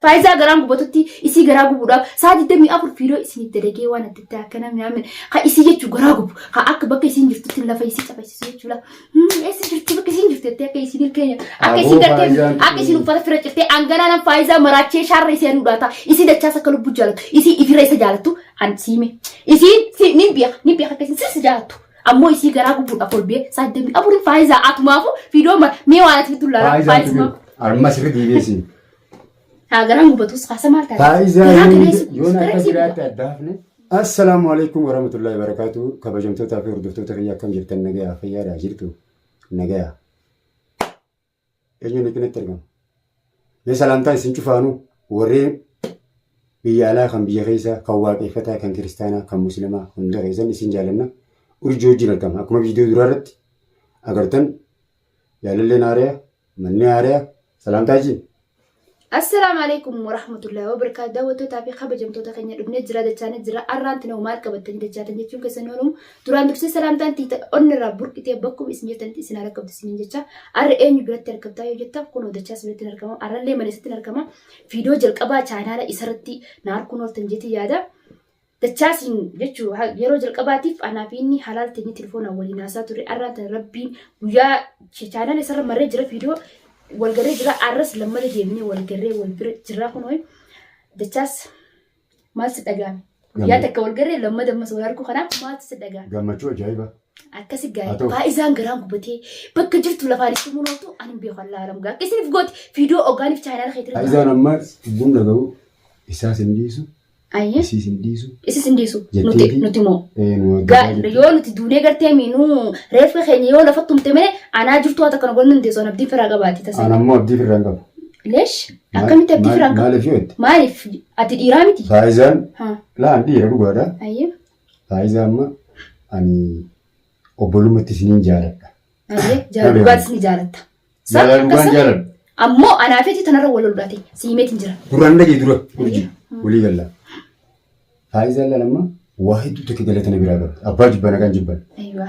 Faayizaa garaan gubatutti isii garaa gubuudhaaf sa'a 24 fiidoo isiniif dalagee waan adda addaa akkana minaamin ka isii jechuu garaa gubu ka akka bakka isiin jirtutti lafa isii cabasisu jechuudha. Eessa jirti bakka isiin jirtu jettee akka isiin keenya akka isiin Aboo gartee Faayizaan akka isiin uffata fira cirtee anganaa nan faayizaa maraachee shaarra isii aduudhaa ta'a isii dachaas akka lubbuu jaalattu isii ifirra isa jaalattu an siime isiin si nin beeka nin beeka akka isiin sirsi jaalattu. Ammoo isii garaa gubuudhaaf ol bee sa'a 24 faayizaa atumaafu fiidoo mee waan ati fiddu laalaa Faayizaan faayizaa. Armas irra deebi'eesi. Haa garaan gubatus kaasa maal taate? Faayizaa Garaa yoon galee si- yoon garaa akka si guba. jiraatti addaafne. Assalaamu alaikum warahmatullahi wabarakatuh. Kabajamtootaa fi hordoftoota kiyya akkam jirtan nagayaa fayyaadhaa jirtu nagayaa. Eenyuun itti argama? Mee salaamtaa isin cufaanu warreen biyya alaa kan biyya keessaa kan waaqeffataa kan kiristaanaa kan muslimaa hunda keessan isin jaalanna. Urjii wajjin argama. Akkuma viidiyoo duraa irratti agartan jaalalleen haaraya Manni haaraya salaamtaa jiin. Assalaamu alaikum warahmatullahi wabarakatuh. Daawwattootaa fi kabajamtoota keenya dhufnee jira dachaanii jira. Arraan tinoo maal qabattanii dachaatan jechuun keessan oolu. Duraan dursee salaamtaan tiita onni irraa burqitee bakkuma isin jirtanitti isin haa qabdu isiniin jecha. Arra eenyu biratti argamtaa yoo jettan kunoo dachaas biratti hin argama. Arrallee mana isatti hin argama. Viidiyoo jalqabaa chaanaala isarratti na harkuun ooltan jeetii yaada. Dachaasiin jechuu yeroo jalqabaatiif anaa fi inni halaal teenyee telefoonaan waliin haasaa turre. Arraan tana Rabbiin guyyaa chaanaala isarra marree jira viidiyoo wal garree jira. Arras lammata deebinee wal garree wal bira jirra kunoo. Dachaas maal si dhaga'ame? Guyyaa takka wal garree lammata ammas wal arguu kanaaf maaltu si dhaga'ame? Gammachuu ajaa'ibaa. Akkasi Haa gaarii. ta'u. Faa'izaan garaan gubatee bakka jirtu lafaan itti munooftu ani hin beeku Allah alam gaa. Akka isiniif gooti viidiyoo ogaaniif chaanaala keetirra. Faayizaan amma lubbuun dhaga'u isaas hin dhiisu. Ayyee. Isiis hin dhiisu. Isis hin dhiisu. Nuti Jetteeti. nuti moo. Ee, nu Gaa adda baay'ee. yoo nuti duunee gartee miinuu reeffa keenya yoo lafa tumte malee anaa jirtu haa takka nu godhuu dandeessu an abdii firaa qabaati tasa. An ammoo abdii firraa hin qabu. Leesh akkamitti abdii firaa hin qabu? Maaliif yoo jette? Maaliif ati dhiiraa miti? Faayizaan Haa. laan dhiira dhugaadha. Ayyee. Faayizaa amma ani obbolummaatti isiniin jaaladha. Ayyee jaalala dhugaatis ni jaalatta. Sa- Jaalala dhugaan akkasa- jaaladha. Ammoo anaa feeti tanarra wal loludhaate si himeetiin jira. Duraan dhagee dura urjii walii galla. Faayizaan laal amma waa hedduu tokko galata na biraa qabdi. Abbaa jibban haqan jibban. Ayyuwa.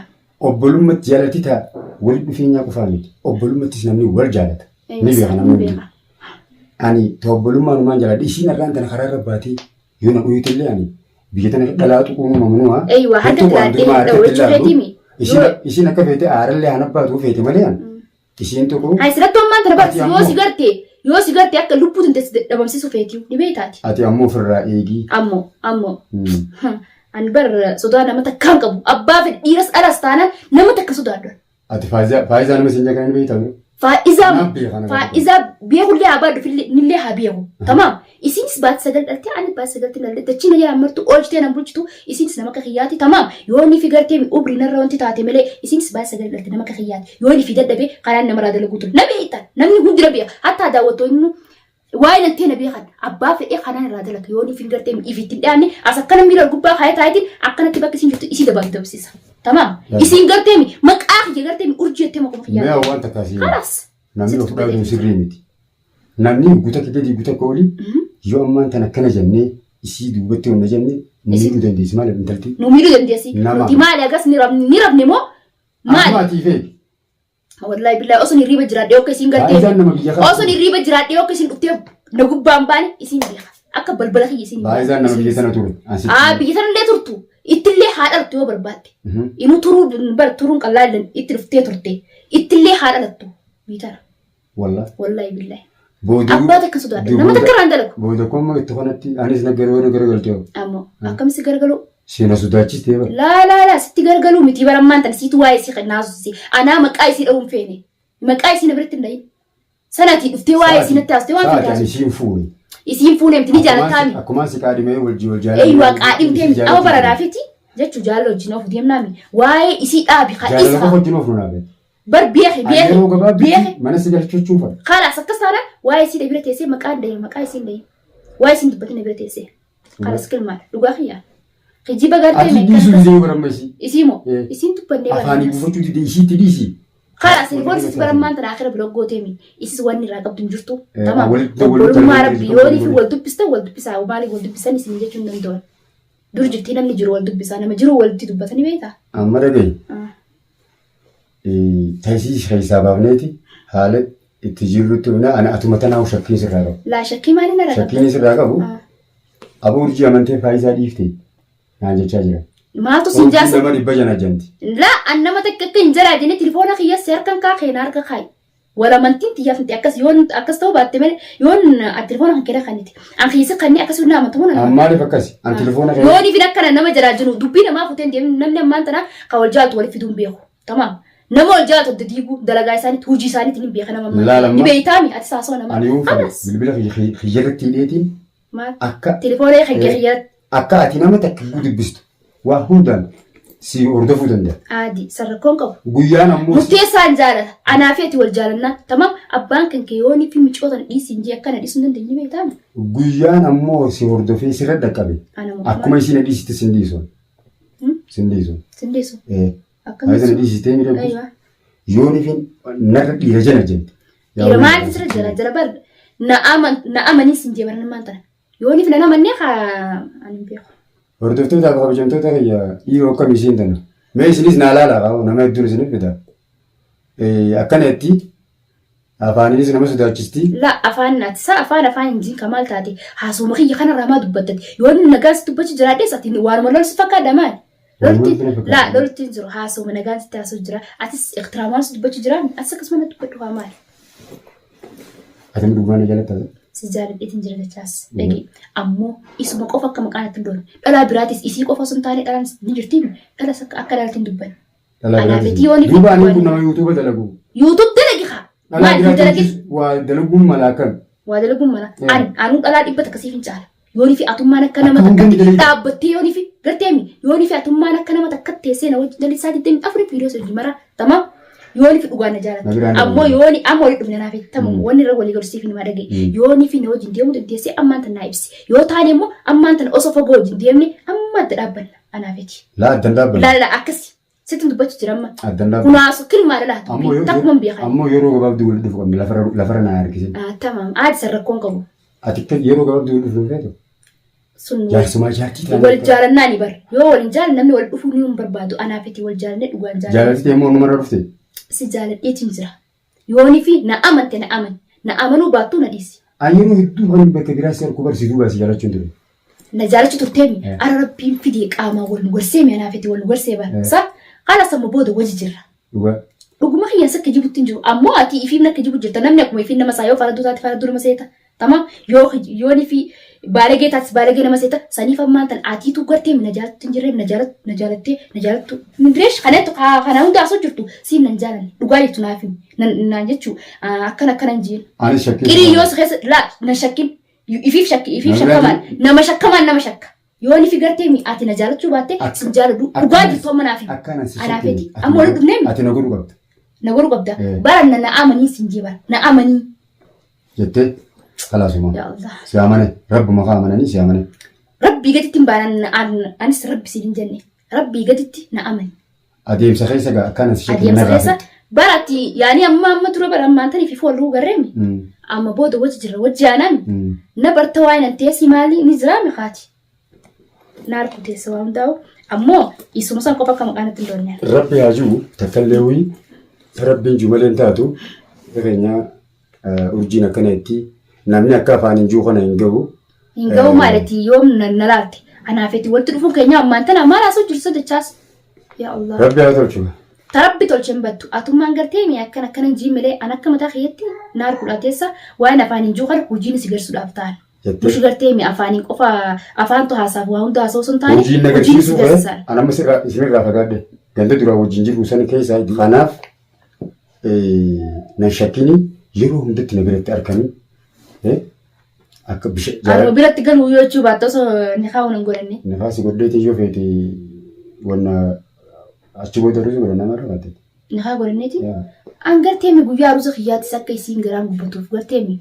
Obbolummaatti jaalati ta'a walitti dhufeenyaa qofaa miti. Obbolummattis namni wal jaalata. Ni beeka namni hundi. Ani ta obbolummaa numaan jaaladha. Isiin har'aan tana karaa irra baatee yoo na dhuyute illee ani biyya tana dhalaa tuquun mamnu'a. Eeywa, harka Hedduu waan tilaadhee dumaa hin dha'u harkatti jechuu ilaalu. keetiimi. Isiin isiin akka feete aarallee haan abbaatu feete malee ani isiin tuquu Hai siratti ammaan tana Ati barsi yoo ammoo- si garte yoo si garte akka lubbuu tun teessi dhabamsiisu feetiyu ni beektaati. ati ammoo ofirraa eegii. Ammoo ammoo ani bar sodaa nama takkaan qabu abbaa fedhe dhiiras dhalas taanaan nama takka sodaadhu. Ati faayizaa faayizaa nama siin jedhan ni beektaa bro? Faa'izaa Kanaaf beeka kana faa'izaa beekullee haa baadhu fillee nillee haa beeku. Tamaam. Isinis baati sagal dhaltee ani baati sagaltti dhaltee dachii na jalaan martu oolchitee nan bulchitu isinis nama akka kiyyaati. Tamaam. Yoo inni fi gartee umrii narra wanti taate malee isinis baati sagal dhalte nama akka kiyyaati. Yoo inni fi dadhabe karaan namarraa dalaguu ture. Na beektan namni hundi na beeka. Hattaa daawwattoonni Waa'ee nantee na beekan abbaa fedhee kanaan irraa dalaga yoo hin gartee ifitti hin dhiyaanne as akkana miila gubbaa kaayee taayitiin akkanatti bakki isin jirtu isii dabaa dabsiisa. Tamaam. Isiin gartee mi maqaa kiyya gartee mi urjii jettee maquma Mee kiyyaa. waan takka asii Kalaas. namni Sitti of dhaabuun dubbate. sirrii miti. Namni guuta akka gadi guuta akka olii yoo ammaan tan akkana jennee isii duubatti onna jenne nu Isin- miidhuu dandeessi maaliif intalti? Nu miidhuu dandeessi. Nama. Nuti maali agas ni rabne ni rabne moo maali? Akkuma atii feeti. Wallahi billahi osoo hirriiba jiraadhee akka isiin gartee Faayidaan nama biyya kana. osoo hirriiba jiraadhee akka isiin dhuftee na gubbaan baane isiin beeka. Akka balbala kiyya isiin Faayidaan nama biyya sana ture. Asitti. Aa biyya sana illee turtu. Ittillee haa dhaltu yoo barbaadde. Inuu turuu bar turuun qallaa illee itti dhuftee turte. Ittillee haa dhalattu. Biitara. Wallah. Wallahi billahi. Booda Abbaa takka sodaadha. Nama takka irraan dalagu. Booda komma itti kanatti anis na garuu na garagaltee. Ammoo akkam si gargaluu? Seena sodaachistee bara. Laa laa laa sitti gargaluu miti bara ammaan tana siitu waa'ee isii naasusi. Anaa maqaa isii dha'uun feene. Maqaa isii na biratti hin dhahin. Sanati dhuftee waa'ee isii natti haastee waan Sa'aati feete ani haasofte. isiin fuune. Isiin fuune miti ni jaalattaami. Akkumaan si qaadhimee wal wal jaalladhe. Eeywa qaadhimtee miti. Amma bara naafiti jechuu jaalala wajjin ofu deemnaami. Waa'ee isii dhaabi haa Jaalala isa. qofa wajjin ofu naafeti. Bar beeki Ani beeki yeroo gabaabduutti beeki. mana si galchuun fadha. Kalaas akkas taanaan waa'ee isii bira teessee maqaa hin dhahin maqaa isii hin dhahin. Waa'ee isiin dubbatin na bira teessee. Kalaas kilmaadha dhugaa kiyyaa. Kijiba gartee Ati dhiisuu didee baramma isii. Isii moo Eh. isiin dubbannee Afaanii buufachuu didee isiitti dhiisi. Kalaas ilmoon isis barammaan tana akira biloo gooteemi. Isis wanni irraa qabdu hin jirtu. Eh, Tamaam. walitti Obbolummaa rabbi walitti yoo fi wal dubbistan wal dubbisaa maaliif wal dubbisan isin jechuun danda'an. Dur jirtii namni jiru wal dubbisaa nama jiru walitti dubbatanii beektaa? Amma dhagahi. Taasii keessaa baafneeti haala itti jirrutti dhufna ana atuma tanaa shakkiin sirraa qabu. Laa shakkii maaliin narra qabda? Shakkiin sirraa qabu Ah. aboo urjii amantee faayisaa dhiifte naan jechaa jira. Maaltu siin Urjiin jaasa? nama 500 janti. Laa an nama takka akka hin jalaa jennee telefoona kiyya si harkan kaa keena harka kaayi. Wal amantiin tiyyaaf miti akkas yoon akkas ta'uu baatte malee yoon ati telefoona kan keena kaniti. An kiyyasi kannee akkas na amantu moo na An maaliif akkasi? An telefoona kee Yoon ifin akkana nama jalaa jiru dubbii namaa futee hin deemin namni ammaan tana kan wal jaalatu waliif fiduu hin beeku. Tamaam. Nama wal jaalatu adda diiguu dalagaa isaaniitti hojii isaaniitti ni beeka nama ammaa. Laala amma. Ni beeytaami ati saasoo namaa. Ani yoon fedhe Kanas. bilbila kiyyarratti hidheetiin Maal? akka Telefoona kan kee kiyyaratti. Akka ati nama takka dubbistu waa hundaan si hordofuu danda'a. Aadi sarrakkoon qabu. Guyyaan ammoo si- Murteessaan jaalata. Anaa fi ati wal jaalannaa. Tamam abbaan kan kee yoonii fi micoota na dhiisi hin jee akkana dhiisuu hin dandeenye beektaami. Guyyaan ammoo si hordofee sirra dhaqqabe. Ana mootummaa. Akkuma isiin na dhiisiste sin dhiisu. Hmm? Sin dhiisu. Sin dhiisu. Eh. Akkamitti? Ayisa na dhiisistee miidhagdu. Aywa. Yoon ifin narra dhiira jala jette. Dhiira maal sirra jala jala bar na aman na amanii sin jee baran maal tana. Yooniif nan amannee kaa ani hin beeku. Hordoftootaa fi kabajamtoota kiyya dhiiroo akkam isiin tana. Mee isinis naa laalaa qabu nama hedduun isinif fida. Akkana itti afaaninis nama sodaachisti. La afaan naati sa afaan afaan hin jiin kamaal taate haasuma kiyya kanarraa maa dubbattati yoon nagaan si dubbachu jiraadhes ati waanuma lolsi fakkaadha maal lolti la lolti hin jiru haasuma nagaan sitti haasuu jira atis iqtiraamaan si dubbachu jiraan atis akkasuma na dubbadhu haa maal. Ati dhugaa na jalatta. Si jaaladheetiin jira jechaas dhagi ammoo isuma qofa akka maqaan ittiin doon dhalaa biraatis isii qofa osoo hin taane dhalaan ni jirti dhalas akka akka dhalaatti hin dubbanne. Dhalaa Anaaf biraatis. itti yoon ifi Duuba ani dubbanne. kun nama yuutuuba dalagu. YouTube dalagi haa. Dhalaa Maal hin biraatis dalagin? waa dalaguun malaa kan. Waa dalaguun mala. Eh. An anuu dhalaa 100 siif hin caala. Yoonii fi atummaan akka nama Akka hundeen takkatti dalagde. dhaabbattee yoonii fi garteemi yoonii fi atummaan akka nama takkatti teessee na wajjin dalisaa 24 viidiyoo hojii mara tamam yoonii fi dhugaan na Na jaalatti. biraan Ammoo dabalamu. yoonii amma walitti dhufne naaf tamam wanni irra walii galu siif hin dhagaye. Yoonii fi na wajjin deemuu dandeessee ammaan tan naa ibsi. Yoo taane immoo ammaan tan osoo fagoo wajjin deemne amma adda dhaabbanna anaafeti. Laa addan dhaabbanna. Laala akkasi sitti dubbachu jira amma. Addan dhaabbanna. Kunaasu kilmaa dhalaa Ammoo dubbii yoo takkuma hin beekan. ammoo yeroo gabaabduu walitti dhufu qabna lafarra lafarra naa harkisin. Tamam aadi san rakkoon qabu. Ati akka yeroo gabaabduu walitti dhufu hin feetu? Sun Jaarsumaa jaartii taanee. wal jaalannaa ni bar. Yoo wal hin jaalanne namni wal dhufuu ni hin barbaadu. Anaafiti wal jaalannee dhugaan jaalanne. Jaalalti immoo numarra dhufte. Si jaaladheetiin jira. Yoonii fi na amante na amani. Na amanuu baattuu na dhiisi. Ani yeroo hedduu kan bakka biraa si argu barsiisuu baasii jaalachuun ture. Na jaalachu turteemi. Eh. Ara rabbiin fidee qaamaa wal nu garsee mi anaafiti wal nu garsee bara. Eh. Sa haala sama booda waji jirra. Dhugaa. Dhuguma kiyyan sakka jibutti hin jiru. Ammoo ati ifiif nakka jibu jirta. Namni akkuma ifiin nama isaa yoo faradduu taate faradduu nama seeta. Tamam yoo yoonii fi baalagee taates baalagee nama seeta. Saniif ammaan tan atiitu gartee na jaalattu hin jirre na jaalattu na jaalattee na jaalattu. Mindireesh kanatu kana hunda asoo jirtu siin nan jaalanne dhugaa jirtu naaf himi. Naan jechuu akkana akkana hin jeen. Anis shakkii. Qirii yoo si keessa laa na shakkin ifiif shakki ifiif Na biraa shakkamaan nama shakkamaan nama shakka. Yoo ni fi gartee mi ati na jaalachuu baatte Akka- sin jaaladhu akka- dhugaa jirtu amma naaf himi. Akkaan asi Anaa shakkii. feti. Amma walitti dhufnee mi? Ati na godhu qabda. Na godhu qabda. Eh. Bara na na amanii sin jee bara na amanii. Jettee kalaasuma. Yaa Allah. Si amane. Rabbuma kaa amananii si amane. Rabbii gaditti hin baanan anis rabbi siin hin jenne. Rabbii gaditti na amani. Adeemsa keessa gaa akkaan asi shakkii Adeemsa narraa keessa fixxe. bara ati yaani amma amma dura bara ammaan tanii fi fooluu garreemi. Amma booda wajji jirra wajji aanaan na barta waa'ee nan teessi maali ni jiraa miqaati. Na harku teessa waan hundaa'u ammoo isuma san qofa akka maqaan itti hin doonne. Rabbi haa jiru takkallee wii rabbiin jiru malee hin taatu fakkeenyaa urjiin akkana itti namni akka afaan hin jiru kana hin gahu. Hin gahu maalati yoom na laalte anaaf itti walitti dhufuun keenya ammaan tana maal haasoo jirtu sadachaas. Yaa Allah. Rabbi haa tolchu. Ta rabbi tolche hin battu. Atummaan gartee mi akkan akkana hin jiin malee an akka mataa kiyyatti na harkudha teessa waa'een afaan hin jiru kana hojiin si garsuudhaaf ta'an. Jettee. Mushi gartee mi afaaniin qofa afaantu haasaaf waa hunda haasa'u sun taane Hojiin na hojiin si garsiisuu garsiisan. an amma sirraa isinirraa fagaadhe ganda duraa wajjin jirru san keessaa kanaaf nan shakkini yeroo hundatti na biratti arganii akka bisha Anuma biratti galuu yoo jechuu baatte osoo nikaa hin godhanne. Nifaasi godheetii yoo feete wanna achi booda ruusa godhan nama irra baate. Nikaa godhanneeti. An gartee mi guyyaa ruusa kiyyaatis akka isiin garaan gubbatuuf gartee mi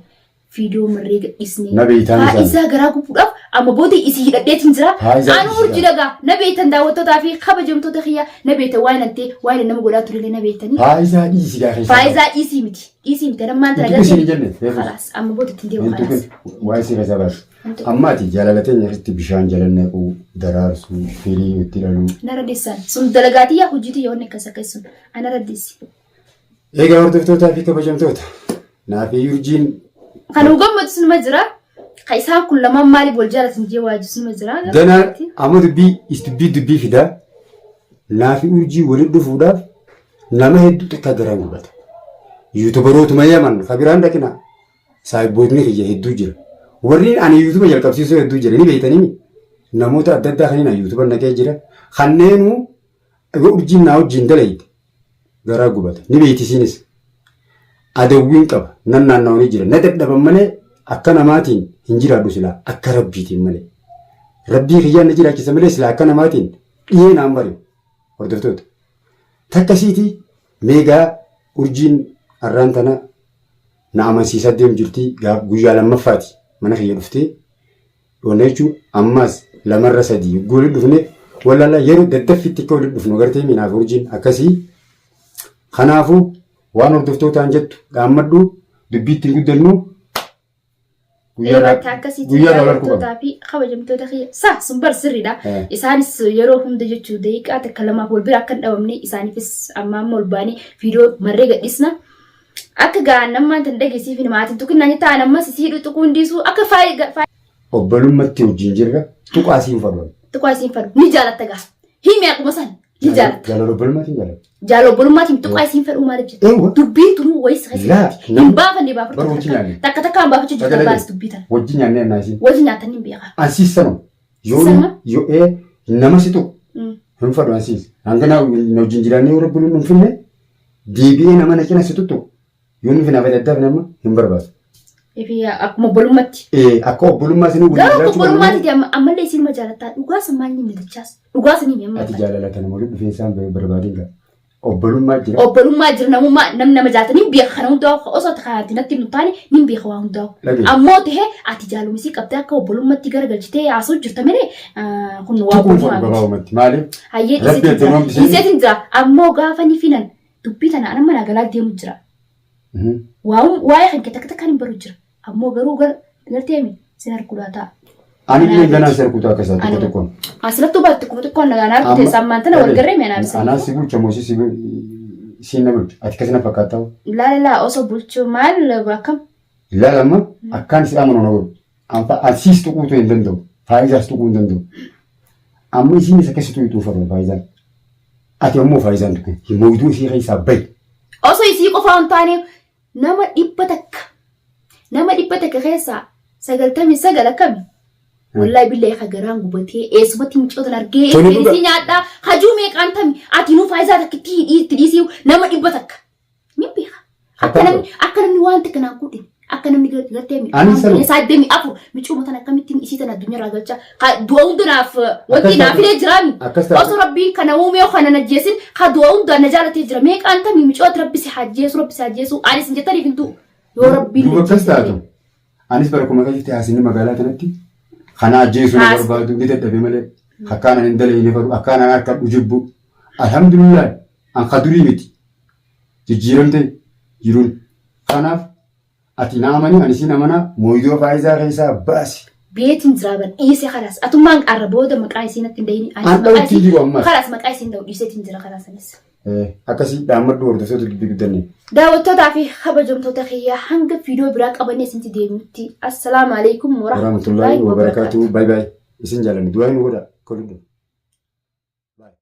Viidiyoo marree gadhiisnee. Na beeytaan isaan. Faayisaa garaa gubuudhaaf amma booda isii hidhadheetiin jira. Faayisaa Anu urji dhagaa na beeytan daawwattootaa fi kabajamtoota kiyya na beeytan waan antee waan nama godhaa turellee na beeytanii. Faayisaa dhiisi gaa keessaa. Faayisaa dhiisii miti. Dhiisii miti. Nammaan tana Hin tuqin siin hin jenne. Reefu. Khalaas amma booda ittiin deemu Hin khalaas. tuqin. Waa'ee sii keessaa baasu. Hin tuqin. Amma ati jaalala teenya irratti bishaan jala naquu, daraarsuu, firii itti dhaluu. Nara deessan. Sun dalagaatii yaa hojii tiyya wanni akkas akkas sun. Ana raddeessi. Egaa hordoftootaa fi kabajamtoota Naafii urjiin Kan nu gammadu sunuma jira. Kan isaan kun lamaan maaliif wal jaalatan jee waaju sunuma jira. Ganaa amma dubbii is dubbii dubbii fidaa naafii urjii walitti dhufuudhaaf nama hedduu xiqqaa garaan gubata. Yuutubarootuma yaman ka biraan dhaqina saayibbootni kiyya hedduu jira. Warri ani yuutuba jalqabsiisuu hedduu jira ni beektanii namoota adda addaa kanneen ani yuutuba naqee jira. Kanneenuu yoo urjiin naa wajjin dalayte garaa gubata. Ni beekti isiinis. Adawwiin qaba. Nan naannawanii jira. Na dadhaban malee akka namaatiin hin jiraadhu silaa akka rabbiitiin malee. Rabbii kiyyaan na jiraachisa malee silaa akka namaatiin dhiyee naan bari'u. Hordoftoota. Takka siitii meegaa urjiin arraan tana na amansiisaa deemu jirti gaaf guyyaa lammaffaati mana kiyya dhuftee Wanna jechuun ammas lamarra sadii yogguu walitti dhufne wallalla yeroo daddaffitti akka walitti dhufnu agartee minaaf urjiin akkasii. Kanaafuu waan hordoftootaan jettu dhaammadhu dubbii ittiin guddannu Irratti akkasitti guyyaarraa wal arguu qabna. daawwattootaa fi kabajamtoota kiyya sa sun bar sirriidha. Isaanis yeroo hunda jechuu daqiiqaa takka lamaaf wal bira akka hin dhabamne isaaniifis amma amma ol baanee viidiyoo marree gadhiisna. Akka gaan nammaan tan dhageessiif maatiin tuqinnaan jettaan ammas isii tuquu hin dhiisu akka faaya Obbolummaatti wajjin jirra tuqaa siin fadhu. Tuqaa isiin fadhu ni jaalatta gaa. Himi akkuma san ni jaalatta. Jaalala obbolummaatiin jaalladha. Jaala obbolummaatiin tuqaa isiin fadhuu maaliif jetta? Eewwa. Dubbiin tunuu wayis Laa, keessatti hin baafanne Bar baafatu wajjin nyaanne. takka takka hin baafachuu jirta Sagalee baas dubbii tana. Wajjin nyaannee annaa isiin. Wajjin nyaatan hin beekaa. Ansiis sanuma. Yoo Sanuma? yoo ee nama si tuqu hin fadhu ansiis. Hanga na wajjin jiraannee yoo rabbi nu hin finne deebi'ee nama na cina si tuttuqu yoo nu finaaf adda addaaf nama hin barbaadu. Efi akkuma obbolummatti. Ee akka obbolummaa isin waliin Garuu akka jiraachuu qabnu obbolummaatti ammallee isinuma jaalattaa dhugaa san maal ni dachaas dhugaa san himi amma. Ati jaalala kana waliin dhufee isaan barbaadin gaa. Obbolummaa jira. Obbolummaa jira namummaa namni nama jaalata ni beeka kana hundaa'u osoo kanaatti natti hin taane ni beeka waa hundaa'u. Dhagaye. Ammoo ta'e ati jaalumisii qabdee akka obbolummaatti garagalchitee haasoo jirta malee kun waa Tuquun fadhu obbolummaa miti. gabaabumatti. Maaliif? Hayyee Rabbi dhiiseetiin adda jira. nu hambisee. Dhiiseetiin jira. Ammoo gaafa ni finan dubbii tana anamma naa galaa deemu jira. Waa'ee kan kee takka takkaan hin baru jira. Ammoo garuu gartee sin arguudhaa ta'a. Ani illee ganaa si arguutu akka isaa tokko Anuma. tokkoon. Asirrattuu baatti kuma tokkoon nagaan argute sammaan tana wal garree mee naaf Anaa si bulcha moo si siin na bulcha. Ati akkasina fakkaata. Laala laa osoo bulchuu maal akkam? Laala amma akkaan si amanu na godhu. Ansiis tuquutu hin danda'u. Faayidaas tuquu hin danda'u. Amma isiinis akkasi tuquu fadhu faayidaan. Ati ammoo faayidaan tuqu. Moyiduu isii keessaa bahi. Osoo isii qofaa hin taane nama 100 nama 100 keessaa 99 akkami? Wallahi billahi ka garaan gubatee eessumatti mucootan argee Tuni dhuga. isii nyaadhaa hajuu meeqaan tami ati nuu faayidaa takka itti itti dhiisii nama 100 ni beeka. Akka Akkam namni akka namni waan takka naan godhe akka namni gartee mi Ani sanuma. isaa deemi afur micuuma tana akkamittiin isii tana addunyaarraa galcha ka du'a hunda naaf wanti Akkas naaf taate- filee jiraami. Akkas taate. Osoo rabbiin kana uumee kana na jeesin ka du'a hunda na jaalatee jira meeqaan tamii micooti rabbi si hajjeesu rabbi si hajjeesu ani isin jettaniif hin du'u yoo rabbiin Duuba akkas taatu. Anis bara kuma keessatti haasinni magaalaa kanatti kana ajjeesuu na Haas- barbaadu ni dadhabe malee akkaan ani hin dalayne fadhu akkaan ani harka jibbu alhamdulillah an ka durii miti jijjiiramte jiruun kanaaf ati na amani ani siin amanaa mooyidoo faayisaa keessaa baasi. Beetiin jiraa bar dhiise kalaas atummaan qarra booda maqaa isiin natti hin dayini An dhawutti hin jiru ammas. Kalaas maqaa isiin dha'u dhiiseetiin jira kalaas anis. Akkasii dhaammadhu hordoftoota dubbii guddanne. Daawwattootaa fi kabajamtoota kiyyaa hanga viidiyoo biraa qabannee isinitti deebinutti assalaamu alaikum warahmatullahi warahmatullaahi wabarakaatu wabarakaatu. baay baay isin jaalanna du'aa nu godha koludhu.